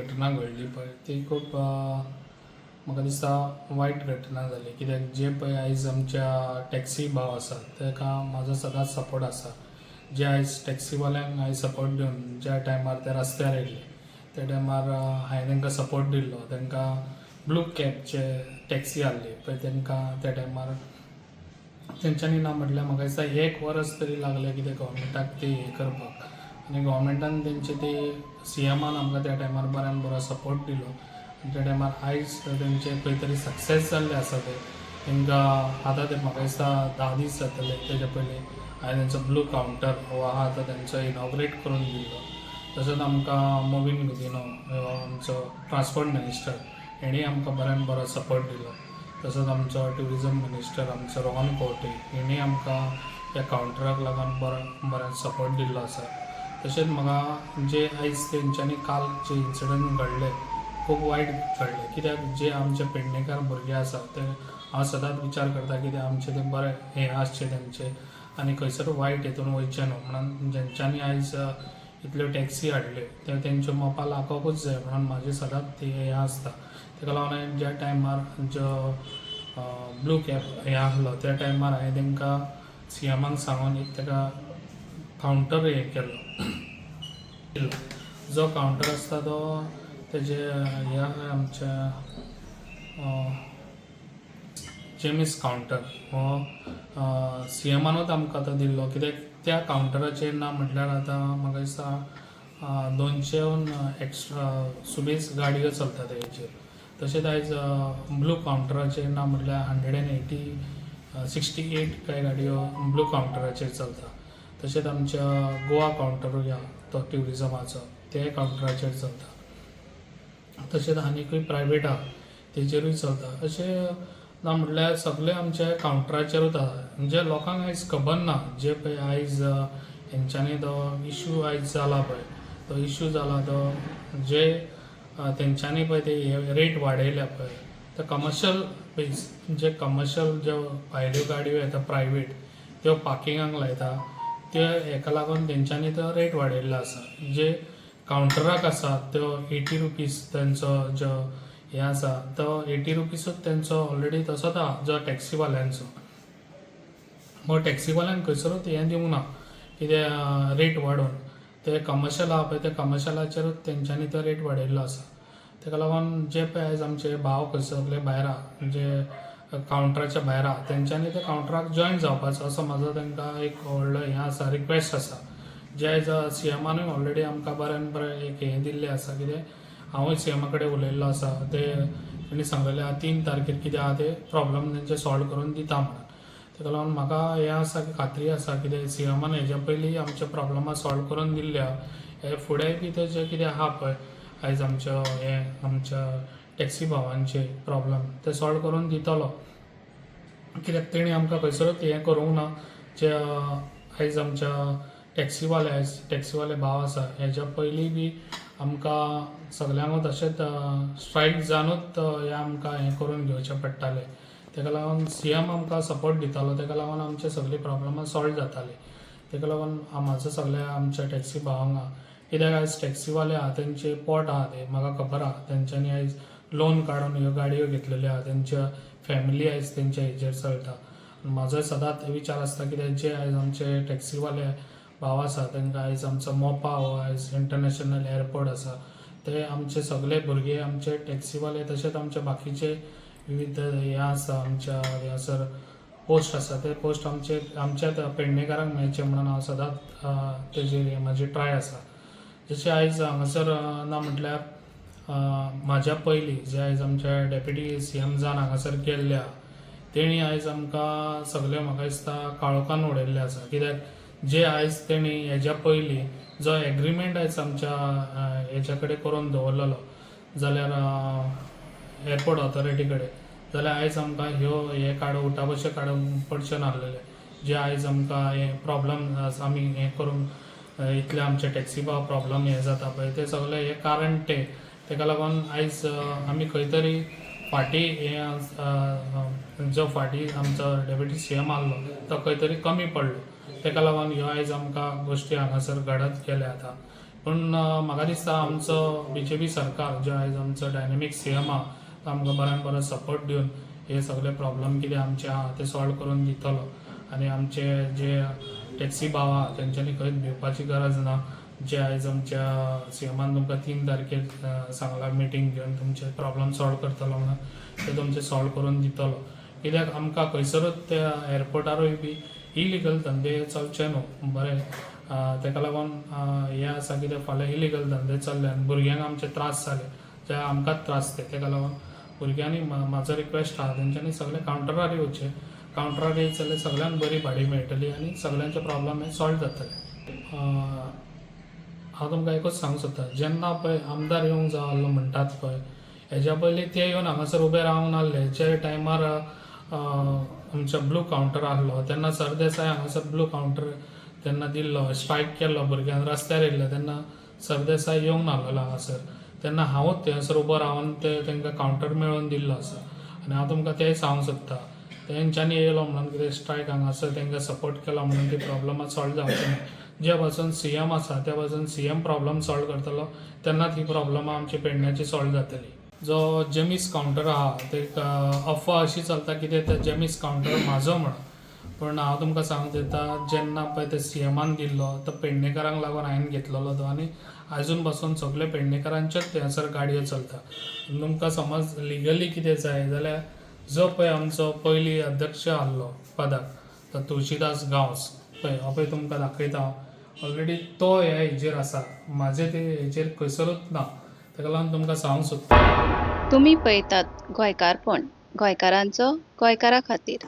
घटना घडली पळय ती खूब म्हाका दिसता वायट घटना जाली. कित्याक जे पळय आयज आमच्या टॅक्सी भाव आसात ताका म्हाजो सदांच सपोर्ट आसा. जे आयज टॅक्सीवाल्यांक आयज सपोर्ट दिवन ज्या टायमार ते रस्त्यार येयल्ले त्या टायमार हांवें तांकां सपोर्ट दिल्लो. तांकां ब्लू कॅबचे टॅक्सी आहली पळय, तांकां त्या टायमार तेंच्यांनी ना म्हटल्यार म्हाका दिसता एक वर्स तरी लागलें कितें गव्हर्मेंटाक ती हें करपाक. आनी गव्हर्मेंटान तेंचे ती सीएमान आमकां त्या टायमार बऱ्यान बरो सपोर्ट दिलो आनी त्या टायमार आयज तेंचे खंय तरी सक्सेस जाल्ले आसा. ते तांकां आतां ते म्हाका दिसता 10 दीस जातले, तेज्या पयलीं हांवें तेंचो ब्लू कावंटर हो आहा तो तेंचो इनॉग्रेट करून दिल्लो. तसोच आमकां मॉवीन गुदिन्हो हो आमचो ट्रान्सपोर्ट मिनिस्टर, हेणी आमकां बऱ्यान बरो सपोर्ट दिलो. तसोच आमचो ट्युरिजम मिनिस्टर आमचो रोहन खंवटे, हेणी आमकां ह्या कावंटराक लागून बरो बरो सपोर्ट दिल्लो आसा. तशेंच म्हाका जे आयज तेंच्यांनी काल जे इन्सिडंट घडले, खूब वायट घडले. कित्याक जे आमचे पेडणेकार भुरगे आसा ते हांव सदांच विचार करता कित्याक आमचे ते बरे हें आसचे तेंचे आनी खंयसर वायट हितून वयचें न्हू म्हणून जेंच्यांनी आयज इतल्यो टॅक्सी हाडल्यो ते तेंच्यो मोपा लागोकूच जाय म्हणून म्हाजी सदांच ती हें आसता. तेका लागून हांवें ज्या टायमार जो ब्लू कॅब हें आहलो त्या टायमार हांवें तेंकां सीएमाक सांगून एक तेका कावंटर हें केल्लो. जो कावंटर आसता तो तेजे हे आहा आमच्या जेमीस कावंटर हो सीएमानूच आमकां तो दिल्लो. कित्याक त्या कावंटराचेर ना म्हटल्यार आतां म्हाका दिसता 200हून एक्स्ट्रा सुबेज गाडयो चलता तेजेर. तशेंच आयज ब्लू कावंटराचेर ना म्हटल्यार 180, 68 काय गाडयो ब्लू कावंटराचेर चलता. तशेंच आमच्या गोवा कावंटरूय आहा तो ट्युरिजमाचो, ते कावंटराचेर चलता. तशेंच आनीकूय प्रायवेट आहा, तेजेरूय चलता. अशें ना म्हटल्यार सगळे आमच्या कावंटराचेरूच आहा. म्हणजे लोकांक आयज खबर ना, जे पळय आयज हेंच्यांनी तो इशू आयज जाला पळय, तो इशू जाला तो जे तेंच्यांनी पळय ते हे रेट वाडयल्या पळय, ते कमर्शियल बेज, जे कमर्शियल ज्यो भायल्यो गाडयो येता प्रायवेट, त्यो पार्किंगाक लायता, ते हेका लागून तेंच्यांनी तो रेट वाडयल्लो आसा. जे कावंटराक आसा त्यो 80 रुपीज तेंचो जो हें आसा तो 80 रुपीसूच तेंचो ऑलरेडी तसोच आहा जो टॅक्सीवाल्यांचो. हो टॅक्सीवाल्यांक खंयसरूच हें दिवंक ना कितें रेट वाडोवन. ते कमर्शियल आहा पळय, त्या कमर्शियलाचेरूच तेंच्यांनी तो रेट वाडयल्लो आसा. तेका लागून जे पळय आयज आमचे भाव खंय सगळे भायर आहा, म्हणजे कावंटराच्या भायर आहा, तेंच्यांनी त्या कावंटराक जॉयन जावपाचो असो म्हाजो तांकां एक व्हडलो हें आसा, रिक्वेस्ट आसा. जे आयज सीएमानूय ऑलरेडी आमकां बऱ्यान बरें एक हें दिल्लें आसा, कितें हांवूय सीएमा कडेन उलयल्लो आसा. ते तेणी सांगलेलें आहा 3 तारखेर कितें आहा ते प्रॉब्लम तेंचे सॉल्व करून दिता म्हणून. तेका लागून म्हाका हें आसा की खात्री आसा कितें सीएमान हेज्या पयलीं आमचे प्रॉब्लमां सॉल्व करून दिल्ले आहा. हे फुडें बी तेजें कितें आहा पळय आयज आमच्या हें आमच्या टॅक्सी भावांचे प्रॉब्लम ते सॉल्व करून दितलो. कित्याक तेणी आमकां खंयसरूच हें करूंक ना. जे आयज आमच्या टॅक्सीवाले, आयज टॅक्सीवाले भाव आसा, हेज्या पयलीं बी आमकां सगल्यांकूच अशेंच स्ट्रायक जावनूच हें आमकां हें करून घेवचें पडटालें. तेका लागून सीएम आमकां सपोर्ट दितालो, तेका लागून आमचे सगळीं प्रॉब्लमां सॉल्व जातालीं. तेका लागून म्हाजो सगळ्या आमच्या टॅक्सी भावांक आहा, कित्याक आयज टॅक्सीवाले आहा तेंचे पोट आहा ते म्हाका खबर आहा. तेंच्यांनी आयज लोन काडून ह्यो गाडयो घेतलेल्यो आहा, तेंच्या फॅमिली आयज तेंच्या हेजेर चलता. म्हाजो सदांच विचार आसता कित्याक जे आयज आमचे टॅक्सीवाले भाव आसा तांकां आयज आमचो मोपा हो आयज इंटरनॅशनल एअरपोर्ट आसा, ते आमचे सगळे भुरगे आमचे टॅक्सीवाले, तशेंच आमचे बाकीचे विविध हे आसा, आमच्या हांगासर पोस्ट आसा, ते पोस्ट आमचे आमच्याच पेडणेकारांक मेळचे म्हणून हांव सदांच तेजेर म्हाजी ट्राय आसा. जशें आयज हांगासर ना म्हटल्यार म्हाज्या पयलीं जे आयज आमचे डेप्युटी सीएम जावन हांगासर गेल्ले आहा, तेणी आयज आमकां सगळें म्हाका दिसता काळोखान उडयल्लें आसा. कित्याक जे आयज तेणी हेज्या पयलीं जो एग्रीमेंट आयज आमच्या हेच्या कडेन करून दवरलेलो जाल्यार एअरपोर्ट ऑथॉरिटी कडेन, जाल्यार आयज आमकां ह्यो हे काडूंक उठाबशे काडूंक पडचे नासलेले. जे आयज आमकां हे प्रॉब्लम आमी हें करूंक इतले आमचे टॅक्सी भाव प्रॉब्लम हे जाता पळय, ते सगळे हे कारण ते तेका लागून आयज आमी खंय तरी फाटीं हे जो फाटीं आमचो डेप्युटी सीएम आहलो तो खंय तरी कमी पडलो. तेका लागून ह्यो आयज आमकां गोश्टी हांगासर घडत गेल्या. आतां पूण म्हाका दिसता आमचो बीजेपी सरकार जो आयज आमचो डायनेमीक सीएम आहा तो आमकां बऱ्यान बरो सपोर्ट दिवन हे सगळे प्रॉब्लम कितें आमचे आहा ते सॉल्व करून दितलो. आनी आमचे जे टॅक्सी भाव आहा तेंच्यांनी खंयच भिवपाची गरज ना. जे आयज आमच्या सीएमान तुमकां 3 तारखेर सांगला मिटींग घेवन तुमचे प्रॉब्लम सॉल्व करतलो म्हणून, ते तुमचे सॉल्व करून दितलो. कित्याक आमकां खंयसरूच त्या एअरपोर्टारूय बी इलिगल धंदे चलचे न्हू, बरें. ताका लागून हें आसा कित्याक फाल्यां इलिगल धंदे चल्ले आनी भुरग्यांक आमचे त्रास जाले जाल्यार आमकांच त्रास ते. ताका लागून भुरग्यांनी म्हाजो रिक्वेस्ट आहा तेंच्यांनी सगळे कावंटरार येवचे. कावंटरार येयत जाल्यार सगळ्यांक बरी भाडी मेळटली आनी सगळ्यांचे प्रॉब्लम हे सॉल्व जातले. हांव तुमकां एकूच सांगूंक सोदता, जेन्ना पळय आमदार येवंक जाय आहलो म्हणटात पळय, हेज्या पयलीं ते येवन हांगासर उबे रावंक नासले. जे टायमार आमचो ब्लू कावंटर आहलो तेन्ना सरदेसाय हांगासर ब्लू कावंटर तेन्ना दिल्लो, स्ट्रायक केल्लो, भुरग्यांक रस्त्यार येयल्ले तेन्ना सरदेसाय येवंक नासलेलो हांगासर. तेन्ना हांवूच थंयसर उबो रावन ते तांकां कावंटर मेळोवन दिल्लो आसा. आनी हांव तुमकां तेंय सांगूंक सोदता, तेंच्यांनी येयलो म्हणून कितें स्ट्रायक हांगासर तांकां सपोर्ट केलो म्हणून ती प्रॉब्लमां सॉल्व जावची ना. ज्या पासून सीएम आसा त्या पासून सीएम प्रॉब्लम सॉल्व करतलो तेन्नाच ही प्रॉब्लमां आमची पेडण्याची सॉल्व जातली. जो जेमीस कावंटर आहा ते एक अफवा अशी चलता कितें ते जेमीस कावंटर म्हाजो म्हणून, पूण हांव तुमकां सांगूंक सोदता, जेन्ना पळय ते सीएमान दिल्लो तो पेडणेकारांक लागून हांवें घेतलेलो तो आनी आजून पासून सगळे पेडणेकारांच्योच थंयसर गाडयो चलता. तुमकां समज लिगली कितें जाय जाल्यार जो पळय आमचो पयलीं अध्यक्ष आहलो पदाक तो तुळशीदास गांवस पळय, हांव पळय तुमकां दाखयता हांव ऑलरेडी तो ह्या हेजेर आसा, म्हाजे ते हेजेर खंयसरूच ना. ताका लागून तुमकां सांगूंक सोदता. तुमी पळयतात गोंयकारपण, गोंयकारांचो गोंयकारा खातीर.